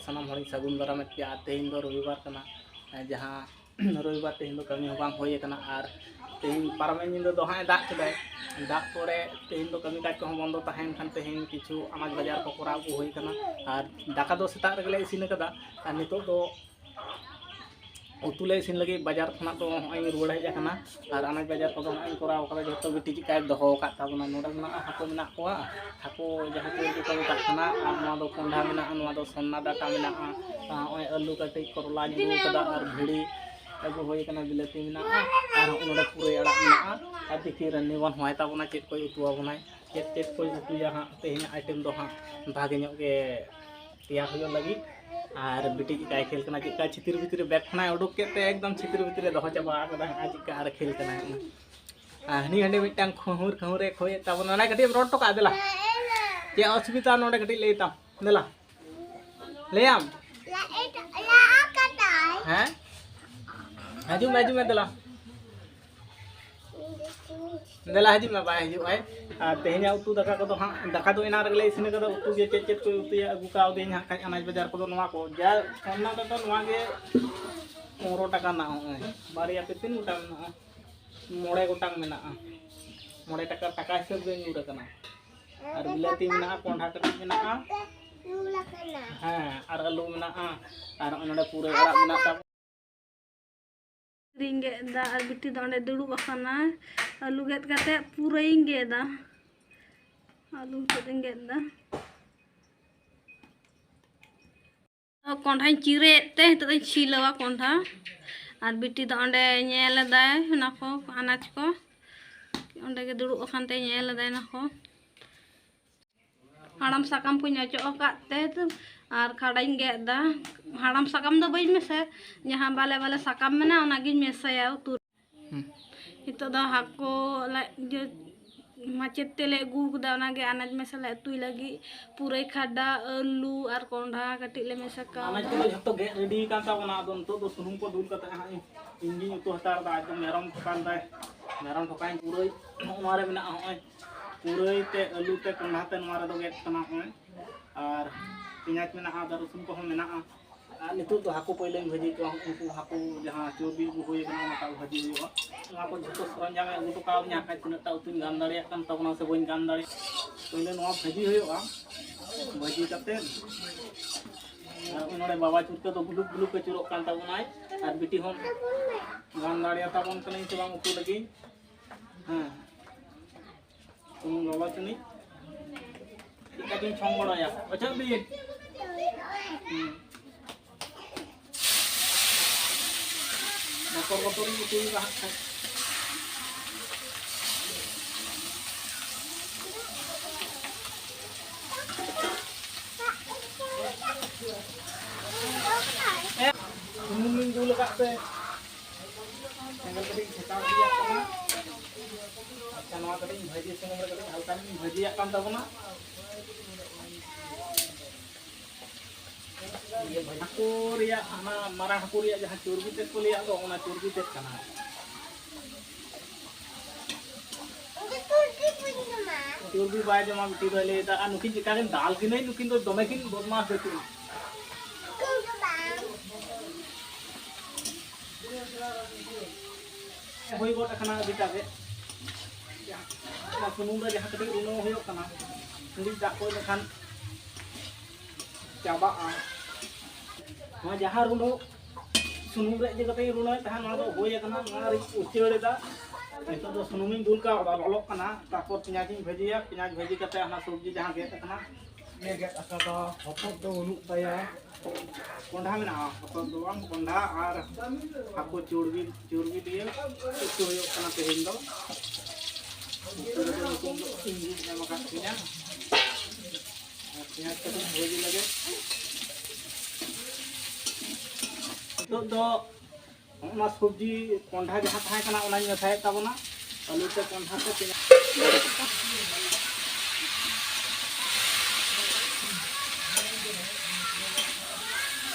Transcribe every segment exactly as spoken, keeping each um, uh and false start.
ᱥᱟᱱᱟᱢ ᱦᱚᱲᱤᱧ ᱥᱟᱹᱜᱩᱱ ᱫᱟᱨᱟᱢᱮᱫ ᱯᱮᱭᱟ᱾ ᱟᱨ ᱛᱮᱦᱮᱧ ᱫᱚ ᱨᱚᱵᱤᱵᱟᱨ ᱠᱟᱱᱟ, ᱡᱟᱦᱟᱸ ᱨᱚᱵᱤᱵᱟᱨ ᱛᱮᱦᱮᱧ ᱫᱚ ᱠᱟᱹᱢᱤ ᱦᱚᱸ ᱵᱟᱝ ᱦᱩᱭ ᱟᱠᱟᱱᱟ᱾ ᱟᱨ ᱛᱮᱦᱮᱧ ᱯᱟᱨᱚᱢᱮᱱ ᱧᱤᱫᱟᱹ ᱫᱚ ᱦᱟᱸᱜ ᱮ ᱫᱟᱜ ᱠᱮᱫᱟᱭ, ᱫᱟᱜ ᱯᱚᱨᱮ ᱛᱮᱦᱮᱧ ᱫᱚ ᱠᱟᱹᱢᱤ ᱠᱟᱡᱽ ᱠᱚᱦᱚᱸ ᱵᱚᱱᱫᱚ ᱛᱟᱦᱮᱸᱭᱮᱱ ᱠᱷᱟᱱ ᱛᱮᱦᱮᱧ ᱠᱤᱪᱷᱩ ᱟᱱᱟᱡᱽ ᱵᱟᱡᱟᱨ ᱠᱚ ᱠᱚᱨᱟᱣ ᱟᱹᱜᱩ ᱦᱩᱭ ᱟᱠᱟᱱᱟ᱾ ᱟᱨ ᱫᱟᱠᱟ ᱫᱚ ᱥᱮᱛᱟᱜ ᱨᱮᱜᱮᱞᱮ ᱤᱥᱤᱱ ᱟᱠᱟᱫᱟ᱾ ᱟᱨ ᱱᱤᱛᱚᱜ ᱫᱚ ᱩᱛᱩ ᱞᱮ ᱤᱥᱤᱱ ᱞᱟᱹᱜᱤᱫ ᱵᱟᱡᱟᱨ ᱠᱷᱚᱱᱟᱜ ᱫᱚ ᱱᱚᱜᱼᱚᱭ ᱤᱧ ᱨᱩᱣᱟᱹᱲ ᱦᱮᱡ ᱟᱠᱟᱱᱟ᱾ ᱟᱨ ᱟᱱᱟᱡᱽ ᱵᱟᱡᱟᱨ ᱠᱚᱫᱚ ᱱᱚᱜᱼᱚᱭ ᱤᱧ ᱠᱚᱨᱟᱣ ᱠᱟᱫᱟ, ᱡᱷᱚᱛᱚ ᱵᱤᱴᱤ ᱪᱮᱫᱠᱟᱭ ᱫᱚᱦᱚ ᱟᱠᱟᱫ ᱛᱟᱵᱚᱱᱟ᱾ ᱱᱚᱰᱮ ᱢᱮᱱᱟᱜᱼᱟ, ᱦᱟᱹᱠᱩ ᱢᱮᱱᱟᱜ ᱠᱚᱣᱟ, ᱦᱟᱹᱠᱩ ᱡᱟᱦᱟᱸ ᱠᱚ ᱠᱚ ᱢᱮᱛᱟᱜ ᱠᱟᱱᱟ᱾ ᱟᱨ ᱱᱚᱣᱟ ᱫᱚ ᱠᱚᱸᱰᱷᱟ ᱢᱮᱱᱟᱜᱼᱟ, ᱱᱚᱣᱟ ᱫᱚ ᱥᱚᱱᱱᱟ ᱰᱟᱴᱟ ᱢᱮᱱᱟᱜᱼᱟ᱾ ᱟᱨ ᱱᱚᱜᱼᱚᱭ ᱟᱹᱞᱩ ᱠᱟᱹᱴᱤᱡ, ᱠᱚᱨᱚᱞᱟᱧ ᱟᱹᱜᱩ ᱠᱟᱫᱟ, ᱟᱨ ᱵᱷᱤᱲᱤ ᱟᱹᱜᱩ ᱦᱩᱭ ᱠᱟᱱᱟ, ᱵᱤᱞᱟᱹᱛᱤ ᱢᱮᱱᱟᱜᱼᱟ, ᱟᱨ ᱱᱚᱜᱼᱚᱭ ᱱᱚᱰᱮ ᱯᱩᱨᱟᱹᱭ ᱟᱲᱟᱜ ᱢᱮᱱᱟᱜᱼᱟ᱾ ᱟᱨ ᱫᱮᱠᱷᱤ ᱨᱟᱱᱤ ᱵᱚᱱ ᱦᱚᱦᱚᱭ ᱛᱟᱵᱚᱱᱟ, ᱪᱮᱫ ᱠᱚᱭ ᱩᱛᱩ ᱟᱵᱚᱱᱟᱭ, ᱪᱮᱫ ᱪᱮᱫ ᱠᱚᱭ ᱩᱛᱩᱭᱟ ᱦᱟᱸᱜ᱾ ᱛᱮᱦᱮᱧᱟᱜ ᱟᱭᱴᱮᱢ ᱫᱚ ᱦᱟᱸᱜ ᱵᱷᱟᱜᱮ ᱧᱚᱜ ᱜᱮ ᱛᱮᱭᱟᱨ ᱦᱩᱭᱩᱜ ᱞᱟᱹᱜᱤᱫ᱾ ᱟᱨ ᱵᱤᱴᱤ ᱪᱮᱫᱠᱟᱭ ᱠᱷᱮᱞ ᱠᱟᱱᱟ, ᱪᱮᱫᱠᱟ ᱪᱷᱤᱛᱤᱨ ᱵᱷᱤᱛᱤᱨ ᱨᱮ ᱵᱮᱜᱽ ᱠᱷᱚᱱᱟᱜ ᱩᱰᱩᱠ ᱠᱮᱫ ᱛᱮ ᱮᱠᱫᱚᱢ ᱪᱷᱤᱛᱤᱨ ᱵᱷᱤᱛᱤᱨ ᱨᱮ ᱫᱚᱦᱚ ᱪᱟᱵᱟ ᱟᱠᱟᱫᱟ᱾ ᱦᱟᱸᱜ ᱪᱮᱫᱠᱟ ᱟᱨ ᱠᱷᱮᱞ ᱠᱟᱱᱟ᱾ ᱟᱨ ᱦᱟᱹᱱᱤ ᱦᱟᱸᱰᱮ ᱢᱤᱫᱴᱟᱝ ᱠᱷᱩᱦᱩᱨ ᱠᱷᱩᱦᱩᱨᱮ ᱠᱷᱚᱭᱮᱫ ᱛᱟᱵᱚᱱᱟ, ᱚᱱᱟ ᱠᱟᱹᱴᱤᱡ ᱮᱢ ᱨᱚᱲ ᱦᱚᱴᱚ ᱠᱟᱜᱼᱟ᱾ ᱫᱮᱞᱟ, ᱪᱮᱫ ᱚᱥᱩᱵᱤᱫᱷᱟ ᱱᱚᱰᱮ ᱠᱟᱹᱴᱤᱡ ᱞᱟᱹᱭ ᱛᱟᱢ, ᱫᱮᱞᱟ, ᱞᱟᱹᱭᱟᱢ᱾ ᱦᱮᱸ, ᱦᱤᱡᱩᱜ ᱢᱮ, ᱦᱤᱡᱩᱜ ᱢᱮ, ᱫᱮᱞᱟ᱾ ᱫᱮᱞᱟ ᱦᱤᱡᱩᱜ ᱢᱮ, ᱵᱟᱭ ᱦᱤᱡᱩᱜ ᱟᱭ᱾ ᱟᱨ ᱛᱮᱦᱮᱧᱟᱜ ᱩᱛᱩ ᱫᱟᱠᱟ ᱠᱚᱫᱚ ᱦᱟᱸᱜ, ᱫᱟᱠᱟ ᱫᱚ ᱮᱱᱟᱝ ᱨᱮᱜᱮᱞᱮ ᱤᱥᱤᱱ ᱠᱟᱫᱟ᱾ ᱩᱛᱩ ᱜᱮ ᱪᱮᱫ ᱪᱮᱫ ᱠᱚ ᱩᱛᱩᱭᱟ ᱟᱹᱜᱩ ᱠᱟᱣᱫᱟᱹᱧ ᱦᱟᱸᱜ ᱠᱷᱟᱡ, ᱟᱱᱟᱡᱽ ᱵᱟᱡᱟᱨ ᱠᱚᱫᱚ ᱱᱚᱣᱟ ᱠᱚ ᱡᱟ ᱥᱟᱢᱱᱟ ᱨᱮᱫᱚ ᱱᱚᱣᱟ ᱜᱮ ᱯᱚᱱᱨᱚ ᱴᱟᱠᱟ ᱨᱮᱱᱟᱜ, ᱱᱚᱜᱼᱚᱭ ᱵᱟᱨᱭᱟ ᱯᱮ ᱛᱤᱱ ᱜᱚᱴᱟᱝ ᱢᱮᱱᱟᱜᱼᱟ, ᱢᱚᱬᱮ ᱜᱚᱴᱟᱝ ᱢᱮᱱᱟᱜᱼᱟ᱾ ᱢᱚᱬᱮ ᱴᱟᱠᱟ, ᱴᱟᱠᱟ ᱦᱤᱥᱟᱹᱵ ᱜᱮ ᱧᱩᱨ ᱟᱠᱟᱱᱟ᱾ ᱟᱨ ᱵᱤᱞᱟᱹᱛᱤ ᱢᱮᱱᱟᱜᱼᱟ, ᱠᱚᱸᱰᱷᱟ ᱠᱟᱹᱴᱤᱡ ᱢᱮᱱᱟᱜᱼᱟ, ᱦᱮᱸ, ᱟᱨ ᱟᱹᱞᱩ ᱢᱮᱱᱟᱜᱼᱟ, ᱟᱨ ᱱᱚᱜᱼᱚᱭ ᱱᱚᱰᱮ ᱯᱩᱨᱟᱹᱭ ᱟᱲᱟᱜ ᱢᱮᱱᱟᱜ ᱛᱟᱵᱚᱱᱟ᱾ ᱨᱤᱧ ᱜᱮᱫ ᱮᱫᱟ ᱟᱨ ᱵᱤᱴᱤ ᱫᱚ ᱚᱸᱰᱮ ᱫᱩᱲᱩᱵ ᱟᱠᱟᱱᱟ᱾ ᱟᱹᱞᱩ ᱜᱮᱫ ᱠᱟᱛᱮ ᱯᱩᱨᱟᱹᱭᱤᱧ ᱜᱮᱫᱟ᱾ ᱟᱹᱞᱩ ᱦᱚᱛᱚᱫ ᱤᱧ ᱜᱮᱫ ᱮᱫᱟ᱾ ᱠᱚᱸᱰᱷᱟᱧ ᱪᱤᱨᱟᱹᱭᱮᱫ ᱛᱮ ᱱᱤᱛᱚᱜ ᱫᱚᱧ ᱪᱷᱤᱞᱟᱹᱣᱟ ᱠᱚᱸᱰᱷᱟ᱾ ᱟᱨ ᱵᱤᱴᱤ ᱫᱚ ᱚᱸᱰᱮ ᱧᱮᱞ ᱮᱫᱟᱭ ᱚᱱᱟ ᱠᱚ ᱟᱱᱟᱡᱽ ᱠᱚ᱾ ᱚᱸᱰᱮ ᱜᱮ ᱫᱩᱲᱩᱵ ᱟᱠᱟᱱ ᱛᱮ ᱧᱮᱞ ᱮᱫᱟᱭ ᱚᱱᱟ ᱠᱚ᱾ ᱦᱟᱲᱟᱢ ᱥᱟᱠᱟᱢ ᱠᱚᱧ ᱚᱪᱚᱜ ᱟᱠᱟᱫ ᱛᱮ ᱟᱨ ᱠᱷᱟᱰᱟᱧ ᱜᱮᱫ ᱮᱫᱟ᱾ ᱦᱟᱲᱟᱢ ᱥᱟᱠᱟᱢ ᱫᱚ ᱵᱟᱹᱧ ᱢᱮᱥᱟᱭᱟ, ᱡᱟᱦᱟᱸ ᱵᱟᱞᱮ ᱵᱟᱞᱮ ᱥᱟᱠᱟᱢ ᱢᱮᱱᱟᱜᱼᱟ ᱚᱱᱟᱜᱤᱧ ᱢᱮᱥᱟᱭᱟ ᱩᱛᱩ ᱨᱮ᱾ ᱦᱩᱸ᱾ ᱱᱤᱛᱚᱜ ᱫᱚ ᱦᱟᱹᱠᱩ ᱞᱟᱡ ᱤᱭᱟᱹ ᱢᱟᱪᱮᱫ ᱛᱮᱞᱮ ᱟᱹᱜᱩ ᱟᱠᱟᱫᱟ, ᱚᱱᱟᱜᱮ ᱟᱱᱟᱡᱽ ᱢᱮᱥᱟ ᱞᱮ ᱩᱛᱩᱭ ᱞᱟᱹᱜᱤᱫ᱾ ᱯᱩᱨᱟᱹᱭ ᱠᱷᱟᱰᱟ, ᱟᱹᱞᱩ ᱟᱨ ᱠᱚᱸᱰᱷᱟ ᱠᱟᱹᱴᱤᱡ ᱞᱮ ᱢᱮᱥᱟ ᱠᱟᱣᱫᱟ᱾ ᱟᱱᱟᱡᱽ ᱠᱚᱫᱚ ᱡᱷᱚᱛᱚ ᱜᱮᱫ ᱨᱮᱰᱤ ᱟᱠᱟᱱ ᱛᱟᱵᱚᱱᱟ᱾ ᱟᱫᱚ ᱱᱤᱛᱚᱜ ᱫᱚ ᱥᱩᱱᱩᱢ ᱠᱚ ᱫᱩᱞ ᱠᱟᱛᱮ ᱦᱟᱸᱜ ᱤᱧ ᱜᱤᱧ ᱩᱛᱩ ᱦᱟᱛᱟᱲ ᱮᱫᱟ᱾ ᱮᱠᱫᱚᱢ ᱢᱮᱨᱚᱢ ᱴᱷᱚᱠᱟᱱ ᱨᱮ, ᱢᱮᱨᱚᱢ ᱴᱷᱚᱠᱟᱧ ᱯᱩᱨᱟᱹᱭ ᱱᱚᱜᱼᱚ ᱱᱚᱣᱟ ᱨᱮ ᱢᱮᱱᱟᱜᱼᱟ᱾ ᱱᱚᱜᱼᱚᱭ ᱯᱩᱨᱟᱹᱭ ᱛᱮ, ᱟᱹᱞᱩ ᱛᱮ, ᱠᱚᱸᱰᱷᱟ ᱛᱮ ᱱᱚᱣᱟ ᱨᱮᱫᱚ ᱜᱮᱫ ᱠᱟᱱᱟ᱾ ᱱᱚᱜᱼᱚᱭ ᱟᱨ ᱯᱮᱸᱭᱟᱡᱽ ᱢᱮᱱᱟᱜᱼᱟ, ᱟᱫᱟ ᱨᱚᱥᱩᱱ ᱠᱚᱦᱚᱸ ᱢᱮᱱᱟᱜᱼᱟ᱾ ᱟᱨ ᱱᱤᱛᱚᱜ ᱫᱚ ᱦᱟᱹᱠᱩ ᱯᱳᱭᱞᱳᱧ ᱵᱷᱟᱹᱡᱤ ᱠᱚᱣᱟ᱾ ᱩᱱᱠᱩ ᱦᱟᱹᱠᱩ ᱡᱟᱦᱟᱸ ᱪᱚᱨᱵᱤ ᱟᱹᱜᱩ ᱦᱩᱭ ᱟᱠᱟᱱᱟ, ᱚᱱᱟᱴᱟᱜ ᱵᱷᱟᱹᱡᱤ ᱦᱩᱭᱩᱜᱼᱟ᱾ ᱱᱚᱣᱟ ᱠᱚ ᱡᱷᱚᱛᱚ ᱥᱚᱨᱚᱧᱡᱟᱢ ᱮ ᱟᱹᱜᱩ ᱦᱚᱴᱚ ᱠᱟᱣᱫᱤᱧᱟ, ᱠᱷᱟᱡ ᱛᱤᱱᱟᱹᱜ ᱴᱟ ᱩᱛᱩᱧ ᱜᱟᱱ ᱫᱟᱲᱮᱭᱟᱜ ᱠᱟᱱ ᱛᱟᱵᱚᱱᱟ ᱥᱮ ᱵᱟᱹᱧ ᱜᱟᱱ ᱫᱟᱲᱮᱭᱟᱜ᱾ ᱯᱳᱭᱞᱳ ᱱᱚᱣᱟ ᱵᱷᱟᱹᱡᱤ ᱦᱩᱭᱩᱜᱼᱟ᱾ ᱵᱷᱟᱹᱡᱤ ᱠᱟᱛᱮ ᱟᱨ ᱱᱚᱰᱮ ᱵᱟᱵᱟ ᱪᱩᱴᱠᱟᱹ ᱫᱚ ᱵᱷᱩᱞᱩᱠ ᱵᱷᱩᱞᱩᱠ ᱮ ᱪᱩᱨᱚᱜ ᱠᱟᱱ ᱛᱟᱵᱚᱱᱟᱭ, ᱟᱨ ᱵᱤᱴᱤ ᱦᱚᱸ ᱜᱟᱱ ᱫᱟᱲᱮᱭᱟᱛᱟᱵᱚᱱ ᱠᱟᱹᱱᱟᱹᱧ ᱥᱮ ᱵᱟᱝ ᱩᱛᱩ ᱞᱟᱹᱜᱤᱫ᱾ ᱦᱮᱸ, ᱥᱩᱱᱩᱢ ᱞᱚᱞᱚ ᱪᱩᱱᱤᱡ ᱪᱮᱫ ᱠᱟᱹᱴᱤᱡ ᱪᱷᱚᱝ ᱵᱟᱲᱟᱭᱟ, ᱚᱪᱚᱜ ᱵᱤᱱ᱾ ᱦᱩᱸ᱾ ᱵᱚᱛᱚᱨ ᱵᱚᱛᱚᱨ ᱤᱧ ᱩᱛᱩᱭᱮᱫᱟ ᱦᱟᱸᱜ ᱠᱷᱟᱡ᱾ ᱮ, ᱥᱩᱱᱩᱢ ᱤᱧ ᱫᱩᱞ ᱟᱠᱟᱫ ᱛᱮ ᱥᱮᱸᱜᱮᱞ ᱠᱟᱹᱴᱤᱡ ᱤᱧ ᱥᱮᱠᱟᱣ ᱤᱫᱤᱭᱟᱜ ᱠᱟᱱᱟ᱾ ᱟᱪᱪᱷᱟ, ᱱᱚᱣᱟ ᱠᱟᱹᱴᱤᱡ ᱤᱧ ᱵᱷᱟᱹᱡᱤ, ᱥᱩᱱᱩᱢ ᱨᱮ ᱠᱟᱹᱴᱤᱡ ᱦᱟᱞᱠᱟ ᱧᱚᱜ ᱤᱧ ᱵᱷᱟᱹᱡᱤᱭᱟᱜ ᱠᱟᱱ ᱛᱟᱵᱚᱱᱟ᱾ ᱤᱭᱟᱹ ᱵᱷᱟᱹᱡᱤ ᱦᱟᱹᱠᱩ ᱨᱮᱭᱟᱜ, ᱦᱟᱱᱟ ᱢᱟᱨᱟᱝ ᱦᱟᱹᱠᱩ ᱨᱮᱭᱟᱜ ᱡᱟᱦᱟᱸ ᱪᱚᱨᱵᱤ ᱛᱮᱫ ᱠᱚ ᱞᱟᱹᱭᱟᱜ ᱫᱚ, ᱚᱱᱟ ᱪᱚᱨᱵᱤ ᱛᱮᱫ ᱠᱟᱱᱟ᱾ ᱪᱚᱨᱵᱤ ᱵᱟᱭ ᱡᱚᱢᱟ ᱵᱤᱴᱤ ᱫᱚᱭ ᱞᱟᱹᱭ ᱮᱫᱟ, ᱟᱨ ᱱᱩᱠᱤᱱ ᱪᱮᱠᱟ ᱠᱤᱱ ᱫᱟᱞ ᱠᱤᱱᱟᱹᱧ, ᱱᱩᱠᱤᱱ ᱫᱚ ᱫᱚᱢᱮ ᱠᱤᱱ ᱵᱚᱫᱢᱟᱥ ᱫᱚ ᱠᱤᱱ᱾ ᱦᱩᱭ ᱜᱚᱫ ᱟᱠᱟᱱᱟ ᱟᱹᱰᱤᱴᱟ ᱜᱮ᱾ ᱚᱱᱟ ᱥᱩᱱᱩᱢ ᱨᱮ ᱡᱟᱦᱟᱸ ᱠᱟᱹᱴᱤᱡ ᱨᱩᱱᱟᱹᱣ ᱦᱩᱭᱩᱜ ᱠᱟᱱᱟ, ᱥᱤᱸᱫᱩᱨ ᱫᱟᱜ ᱠᱚ ᱮᱸᱰᱮᱠᱷᱟᱱ ᱪᱟᱵᱟᱜᱼᱟ᱾ ᱱᱚᱣᱟ ᱡᱟᱦᱟᱸ ᱨᱩᱱᱟᱹᱣ, ᱥᱩᱱᱩᱢ ᱨᱮ ᱤᱭᱟᱹ ᱠᱟᱛᱮ ᱤᱧ ᱨᱩᱱᱟᱹᱣᱮᱫ ᱛᱟᱦᱮᱸᱫ, ᱱᱚᱣᱟ ᱫᱚ ᱦᱩᱭ ᱟᱠᱟᱱᱟ, ᱱᱚᱣᱟ ᱨᱤᱧ ᱩᱪᱟᱹᱲ ᱮᱫᱟ᱾ ᱱᱤᱛᱚᱜ ᱫᱚ ᱥᱩᱱᱩᱢᱤᱧ ᱫᱩᱞ ᱠᱟᱣᱫᱟ, ᱞᱚᱞᱚᱜ ᱠᱟᱱᱟ᱾ ᱛᱟᱨᱯᱚᱨ ᱯᱮᱸᱭᱟᱡᱽ ᱤᱧ ᱵᱷᱟᱹᱡᱤᱭᱟ, ᱯᱮᱸᱭᱟᱡᱽ ᱵᱷᱟᱹᱡᱤ ᱠᱟᱛᱮ ᱚᱱᱟ ᱥᱚᱵᱽᱡᱤ ᱡᱟᱦᱟᱸ ᱜᱮᱫ ᱟᱠᱟᱱᱟ, ᱤᱭᱟᱹ ᱜᱮᱫ ᱟᱠᱟᱫᱟ, ᱦᱚᱛᱚᱫ ᱫᱚ ᱵᱟᱹᱱᱩᱜ ᱛᱟᱭᱟ᱾ ᱠᱚᱸᱰᱷᱟ ᱢᱮᱱᱟᱜᱼᱟ, ᱦᱚᱛᱚᱫ ᱫᱚ ᱵᱟᱝ, ᱠᱚᱸᱰᱷᱟ ᱟᱨ ᱦᱟᱹᱠᱩ ᱪᱩᱲᱵᱤ, ᱪᱩᱲᱵᱤ ᱫᱤᱭᱮ ᱩᱛᱩ ᱦᱩᱭᱩᱜ ᱠᱟᱱᱟ ᱛᱮᱦᱮᱧ ᱫᱚ᱾ ᱩᱛᱩ ᱨᱮᱫᱚ ᱧᱩᱛᱩᱢ ᱫᱚ ᱤᱧ ᱜᱤᱧ ᱮᱢ ᱟᱠᱟᱫ ᱛᱤᱧᱟ᱾ ᱟᱨ ᱯᱮᱸᱭᱟᱡᱽ ᱠᱟᱹᱴᱤᱡ ᱵᱷᱟᱹᱡᱤ ᱞᱟᱹᱜᱤᱫ᱾ ᱱᱤᱛᱚᱜ ᱫᱚ ᱚᱱᱟ ᱥᱚᱵᱽᱡᱤ ᱠᱚᱸᱰᱷᱟ ᱡᱟᱦᱟᱸ ᱛᱟᱦᱮᱸ ᱠᱟᱱᱟ, ᱚᱱᱟᱧ ᱢᱮᱥᱟᱭᱮᱫ ᱛᱟᱵᱚᱱᱟ᱾ ᱟᱹᱞᱩ ᱛᱮ ᱠᱚᱸᱰᱷᱟ ᱛᱮ ᱯᱮᱸᱭᱟᱡᱽ᱾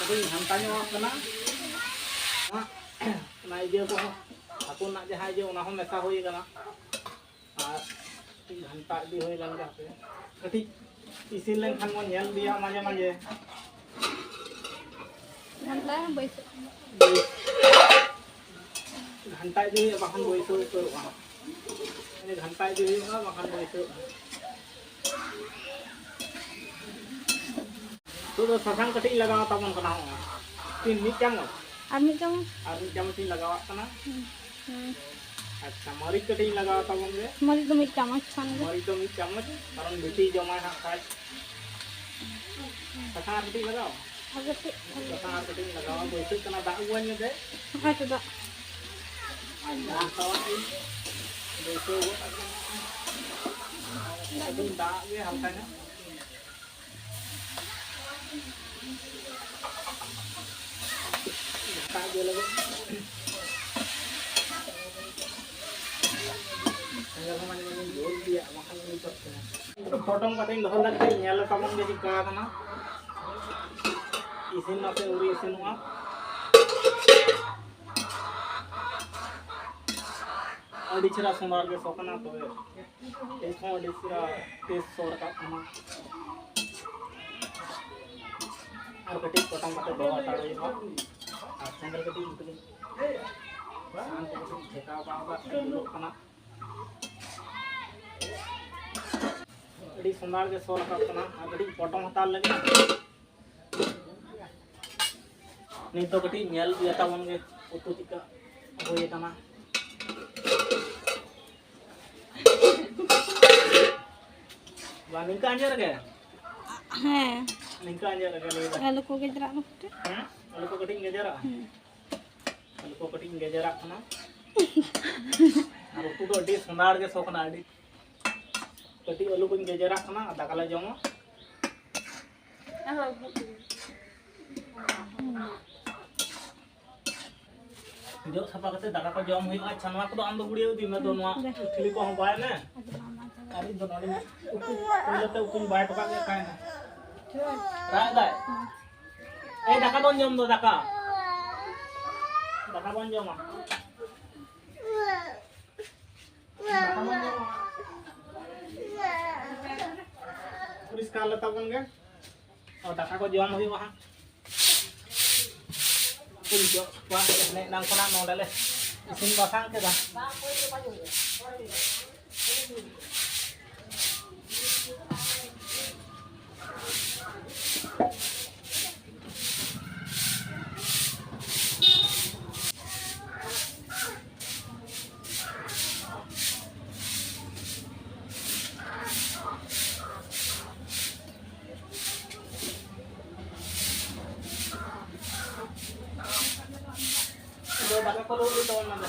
ᱟᱫᱚᱧ ᱜᱷᱟᱱᱴᱟ ᱧᱚᱜ ᱟᱜ ᱠᱟᱱᱟ᱾ ᱚᱱᱟ ᱤᱭᱟᱹ ᱠᱚᱦᱚᱸ, ᱦᱟᱹᱠᱩ ᱨᱮᱱᱟᱜ ᱡᱟᱦᱟᱸ ᱤᱭᱟᱹ, ᱚᱱᱟ ᱦᱚᱸ ᱢᱮᱥᱟ ᱦᱩᱭ ᱠᱟᱱᱟ᱾ ᱟᱨ ᱜᱷᱟᱱᱴᱟ ᱤᱫᱤ ᱦᱩᱭ ᱞᱮᱱ ᱜᱮ ᱦᱟᱯᱮ᱾ ᱠᱟᱹᱴᱤᱡ ᱤᱥᱤᱱ ᱞᱮᱱᱠᱷᱟᱱ ᱵᱚᱱ ᱧᱮᱞ ᱤᱫᱤᱭᱟ ᱢᱟᱡᱷᱮ ᱢᱟᱡᱷᱮ᱾ ᱜᱷᱟᱱᱴᱟ ᱵᱟᱹᱭᱥᱟᱹᱣ᱾ ᱜᱷᱟᱱᱴᱟ ᱤᱫᱤ ᱦᱩᱭᱩᱜᱼᱟ, ᱵᱟᱠᱷᱟᱱ ᱵᱟᱹᱭᱥᱟᱹᱣ ᱩᱛᱟᱹᱨᱚᱜᱼᱟ᱾ ᱜᱷᱟᱱᱴᱟ ᱤᱫᱤ ᱦᱩᱭᱩᱜᱼᱟ, ᱵᱟᱠᱷᱟᱱ ᱵᱟᱹᱭᱥᱟᱹᱣ᱾ ᱱᱤᱛᱚᱜ ᱫᱚ ᱥᱟᱥᱟᱝ ᱠᱟᱹᱴᱤᱡ ᱤᱧ ᱞᱟᱜᱟᱣ ᱛᱟᱵᱚᱱ ᱠᱟᱱᱟ᱾ ᱦᱚᱸᱜᱼᱚᱭ ᱛᱤᱱ ᱢᱤᱫ ᱪᱟᱢᱚᱪ᱾ ᱟᱨ ᱢᱤᱫ ᱪᱟᱢᱚᱪ᱾ ᱟᱨ ᱢᱤᱫ ᱪᱟᱢᱚᱪ ᱤᱧ ᱞᱟᱜᱟᱣᱟᱜ ᱠᱟᱱᱟ᱾ ᱦᱩᱸ᱾ ᱟᱪᱪᱷᱟ, ᱢᱟᱹᱨᱤᱪ ᱠᱟᱹᱴᱤᱡ ᱤᱧ ᱞᱟᱜᱟᱣ ᱛᱟᱵᱚᱱ ᱜᱮ᱾ ᱢᱟᱹᱨᱤᱪ ᱫᱚ ᱢᱤᱫ ᱪᱟᱢᱚᱪ ᱠᱷᱟᱱ ᱜᱮ᱾ ᱢᱟᱹᱨᱤᱪ ᱫᱚ ᱢᱤᱫ ᱪᱟᱢᱚᱪ, ᱠᱟᱨᱚᱱ ᱵᱤᱴᱤ ᱡᱚᱢᱟᱭ ᱦᱟᱸᱜ ᱠᱷᱟᱡ᱾ ᱥᱟᱥᱟᱝ ᱟᱨ ᱠᱟᱹᱴᱤᱡ ᱞᱟᱜᱟᱣ᱾ ᱟᱨ ᱠᱟᱹᱴᱤᱡ᱾ ᱥᱟᱥᱟᱝ ᱟᱨ ᱠᱟᱹᱴᱤᱡ ᱤᱧ ᱞᱟᱜᱟᱣᱟ, ᱵᱟᱹᱭᱥᱟᱹᱜ ᱠᱟᱱᱟ, ᱫᱟᱜ ᱟᱹᱜᱩᱣᱟᱹᱧ ᱢᱮ ᱫᱮ᱾ ᱦᱮᱸ ᱛᱚ, ᱫᱟᱜ᱾ ᱟᱨ ᱥᱟᱥᱟᱝ ᱤᱧ ᱵᱟᱹᱭᱥᱟᱹᱣ ᱜᱚᱫ ᱠᱟᱜ ᱠᱟᱱᱟ᱾ ᱫᱟᱜ ᱜᱮ ᱦᱟᱞᱠᱟ ᱧᱚᱜ᱾ ᱯᱚᱴᱚᱢ ᱠᱟᱛᱮᱧ ᱫᱚᱦᱚ ᱞᱮᱫ ᱛᱮ ᱧᱮᱞ ᱛᱟᱵᱚᱱ ᱜᱮ ᱪᱮᱫᱠᱟ ᱟᱠᱟᱱᱟ᱾ ᱤᱥᱤᱱ ᱱᱟᱥᱮ ᱟᱹᱣᱨᱤ ᱤᱥᱤᱱᱚᱜᱼᱟ᱾ ᱟᱹᱰᱤ ᱪᱮᱦᱨᱟ ᱥᱚᱸᱫᱷᱟᱲ ᱜᱮ ᱥᱚ ᱠᱟᱱᱟ, ᱛᱚᱵᱮ ᱴᱮᱥᱴ ᱦᱚᱸ ᱟᱹᱰᱤ ᱪᱮᱦᱨᱟ ᱴᱮᱥᱴ ᱥᱚ ᱨᱟᱠᱟᱵ ᱠᱟᱱᱟ᱾ ᱟᱨ ᱠᱟᱹᱴᱤᱡ ᱯᱚᱴᱚᱢ ᱠᱟᱛᱮ ᱫᱚᱦᱚ ᱦᱟᱛᱟᱲ ᱦᱩᱭᱩᱜᱼᱟ᱾ ᱟᱨ ᱥᱮᱸᱜᱮᱞ ᱠᱟᱹᱴᱤᱡ ᱩᱱᱠᱩ ᱥᱟᱦᱟᱱ ᱠᱚ ᱠᱟᱹᱴᱤᱡ ᱴᱷᱮᱠᱟᱣ ᱠᱟᱜᱼᱟ, ᱵᱟᱥ ᱡᱩᱞᱩᱜ ᱠᱟᱱᱟ᱾ ᱟᱹᱰᱤ ᱥᱚᱸᱫᱷᱟᱲ ᱜᱮ ᱥᱚ ᱨᱟᱠᱟᱵ ᱠᱟᱱᱟ᱾ ᱟᱨ ᱠᱟᱹᱴᱤᱡ ᱯᱚᱴᱚᱢ ᱦᱟᱛᱟᱲ ᱞᱟᱹᱜᱤᱫ᱾ ᱱᱤᱛ ᱫᱚ ᱠᱟᱹᱴᱤᱡ ᱧᱮᱞ ᱤᱭᱟᱹ ᱛᱟᱵᱚᱱ ᱜᱮ, ᱩᱛᱩ ᱪᱮᱫᱠᱟ ᱦᱩᱭ ᱟᱠᱟᱱᱟ᱾ ᱵᱟᱝ, ᱱᱤᱝᱠᱟ ᱟᱸᱡᱮᱫ ᱨᱮᱜᱮ? ᱦᱮᱸ᱾ ᱱᱤᱝᱠᱟ ᱟᱸᱡᱮᱫ ᱨᱮᱜᱮ ᱞᱟᱹᱭ ᱫᱟ᱾ ᱟᱞᱩ ᱠᱚ ᱜᱮᱡᱮᱨᱟᱜ ᱢᱮ ᱠᱟᱹᱴᱤᱡ᱾ ᱦᱮᱸ? ᱟᱞᱩ ᱠᱚ ᱠᱟᱹᱴᱤᱡ ᱤᱧ ᱜᱮᱡᱮᱨᱟᱜᱼᱟ᱾ ᱦᱩᱸ᱾ ᱟᱞᱩ ᱠᱚ ᱠᱟᱹᱴᱤᱡ ᱤᱧ ᱜᱮᱡᱮᱨᱟᱜ ᱠᱟᱱᱟ᱾ ᱟᱨ ᱩᱛᱩ ᱫᱚ ᱟᱹᱰᱤ ᱥᱚᱸᱫᱷᱟᱲ ᱜᱮ ᱥᱚ ᱠᱟᱱᱟ, ᱟᱹᱰᱤ᱾ ᱠᱟᱹᱴᱤᱡ ᱟᱹᱞᱩ ᱠᱚᱧ ᱜᱮᱡᱮᱨᱟᱜ ᱠᱟᱱᱟ ᱟᱨ ᱫᱟᱠᱟ ᱞᱮ ᱡᱚᱢᱟ᱾ ᱡᱚᱜ ᱥᱟᱯᱷᱟ ᱠᱟᱛᱮ ᱫᱟᱠᱟ ᱠᱚ ᱡᱚᱢ ᱦᱩᱭᱩᱜᱼᱟ᱾ ᱟᱪᱪᱷᱟ, ᱱᱚᱣᱟ ᱠᱚᱫᱚ ᱟᱢ ᱫᱚ ᱜᱩᱲᱤᱭᱟᱹᱣ ᱤᱫᱤ ᱢᱮ, ᱫᱚ ᱱᱚᱣᱟ ᱴᱷᱤᱞᱤ ᱠᱚᱦᱚᱸ ᱵᱟᱭ ᱢᱮ᱾ ᱟᱨ ᱤᱧ ᱫᱚ ᱱᱚᱰᱮ ᱩᱛᱩ, ᱯᱳᱭᱞᱳ ᱛᱮ ᱩᱛᱩᱧ ᱵᱟᱭ ᱦᱚᱴᱚ ᱠᱟᱜ ᱜᱮ, ᱛᱟᱦᱮᱱᱟ᱾ ᱨᱟᱜ ᱮᱫᱟᱭ᱾ ᱮᱭ, ᱫᱟᱠᱟ ᱫᱚᱧ ᱡᱚᱢ ᱫᱚ, ᱫᱟᱠᱟ᱾ ᱫᱟᱠᱟ ᱵᱚᱱ ᱡᱚᱢᱟ᱾ ᱫᱟᱠᱟ ᱵᱚᱱ ᱡᱚᱢᱟ᱾ ᱯᱚᱨᱤᱥᱠᱟᱨ ᱞᱮ ᱛᱟᱵᱚᱱ ᱜᱮ᱾ ᱟᱨ ᱫᱟᱠᱟ ᱠᱚ ᱡᱚᱢ ᱦᱩᱭᱩᱜᱼᱟ ᱦᱟᱸᱜ᱾ ᱩᱱ ᱡᱚᱜ ᱥᱟᱯᱷᱟ ᱮᱱᱮ ᱮᱱᱟᱝ ᱠᱷᱚᱱᱟᱜ ᱱᱚᱰᱮ ᱞᱮ ᱤᱥᱤᱱ ᱵᱟᱥᱟᱝ ᱠᱮᱫᱟ᱾ ᱫᱟᱠᱟ ᱠᱚ ᱞᱩ ᱛᱟᱵᱚᱱ ᱢᱮ᱾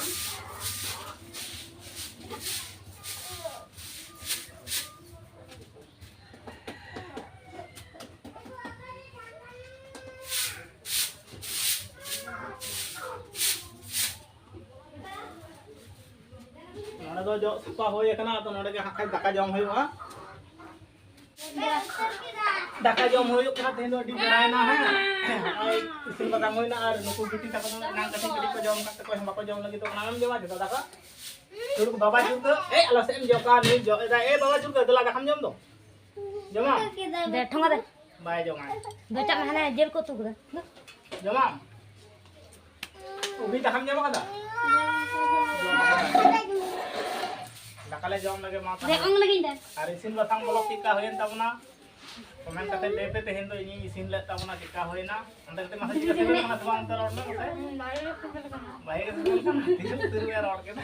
ᱱᱚᱰᱮ ᱫᱚ ᱡᱚᱜ ᱥᱟᱯᱷᱟ ᱦᱩᱭ ᱟᱠᱟᱱᱟ, ᱟᱫᱚ ᱱᱚᱰᱮ ᱜᱮ ᱦᱟᱸᱜ ᱠᱷᱟᱡ ᱫᱟᱠᱟ ᱡᱚᱢ ᱦᱩᱭᱩᱜᱼᱟ᱾ ᱫᱟᱠᱟ ᱡᱚᱢ ᱦᱩᱭᱩᱜ ᱠᱟᱱᱟ, ᱛᱮᱦᱮᱧ ᱫᱚ ᱟᱹᱰᱤ ᱵᱮᱲᱟᱭᱮᱱᱟ ᱦᱮᱸ᱾ ᱱᱚᱜᱼᱚᱭ ᱤᱥᱤᱱ ᱵᱟᱥᱟᱝ ᱦᱩᱭᱱᱟ ᱟᱨ ᱱᱩᱠᱩ ᱵᱤᱴᱤ ᱛᱟᱠᱚ ᱫᱚ ᱮᱱᱟᱝ ᱠᱟᱹᱴᱤᱡ ᱠᱟᱹᱴᱤᱡ ᱠᱚ ᱡᱚᱢ ᱠᱟᱜ ᱛᱟᱠᱚᱣᱟ, ᱵᱟᱠᱚ ᱡᱚᱢ ᱞᱟᱹᱜᱤᱫᱚᱜ ᱠᱟᱱᱟ᱾ ᱟᱢᱮᱢ ᱡᱚᱢᱟ ᱡᱚᱛᱚ ᱫᱟᱠᱟ? ᱫᱩᱲᱩᱵ ᱵᱟᱵᱟ ᱪᱩᱨᱠᱟᱹ, ᱮ ᱟᱞᱚ ᱥᱮᱫ ᱮᱢ ᱡᱚᱜᱟ, ᱱᱩᱭ ᱡᱚᱜ ᱮᱫᱟ᱾ ᱮ ᱵᱟᱵᱟ ᱪᱩᱨᱠᱟᱹ, ᱫᱮᱞᱟ ᱫᱟᱠᱟᱢ ᱡᱚᱢ ᱫᱚ᱾ ᱡᱚᱢᱟᱢ? ᱫᱮ, ᱴᱷᱚᱸᱜᱟ ᱫᱮ᱾ ᱵᱟᱭ ᱡᱚᱢᱟ᱾ ᱫᱮ, ᱪᱟᱜ ᱢᱮ, ᱦᱟᱱᱮ ᱡᱤᱞ ᱠᱚ ᱩᱛᱩ ᱠᱟᱫᱟ᱾ ᱡᱚᱢᱟᱢ? ᱩᱵᱤ ᱫᱟᱠᱟᱢ ᱡᱚᱢ ᱠᱟᱫᱟ? ᱫᱟᱠᱟ ᱞᱮ ᱡᱚᱢ ᱞᱮᱜᱮ ᱢᱟ ᱫᱮ, ᱛᱟᱦᱞᱮ᱾ ᱚᱝ ᱞᱟᱹᱜᱤᱧ ᱫᱮ᱾ ᱟᱨ ᱤᱥᱤᱱ ᱵᱟᱥᱟᱝ ᱵᱚᱞᱚ ᱪᱮᱫᱠᱟ ᱦᱩᱭᱮᱱ ᱛᱟᱵᱚᱱᱟ? ᱠᱚᱢᱮᱱᱴ ᱠᱟᱛᱮ ᱞᱟᱹᱭ ᱯᱮ, ᱛᱮᱦᱮᱧ ᱫᱚ ᱤᱧᱤᱧ ᱤᱥᱤᱱ ᱞᱮᱫ ᱛᱟᱵᱚᱱᱟ, ᱪᱮᱫᱠᱟ ᱦᱩᱭᱱᱟ? ᱚᱱᱛᱮ ᱠᱟᱹᱴᱤᱡ ᱢᱟᱥᱮ ᱪᱤᱠᱟᱹ ᱥᱤᱵᱤᱞ ᱠᱟᱱᱟ ᱥᱮ ᱵᱟᱝ, ᱚᱱᱛᱮ ᱨᱚᱲ ᱢᱮ ᱢᱟᱥᱮ᱾ ᱵᱷᱟᱜᱮ ᱜᱮ ᱥᱤᱵᱤᱞ ᱠᱟᱱᱟ᱾ ᱛᱤᱨᱩᱯ ᱛᱤᱨᱩᱯ ᱮ ᱨᱚᱲ ᱠᱮᱫᱟ᱾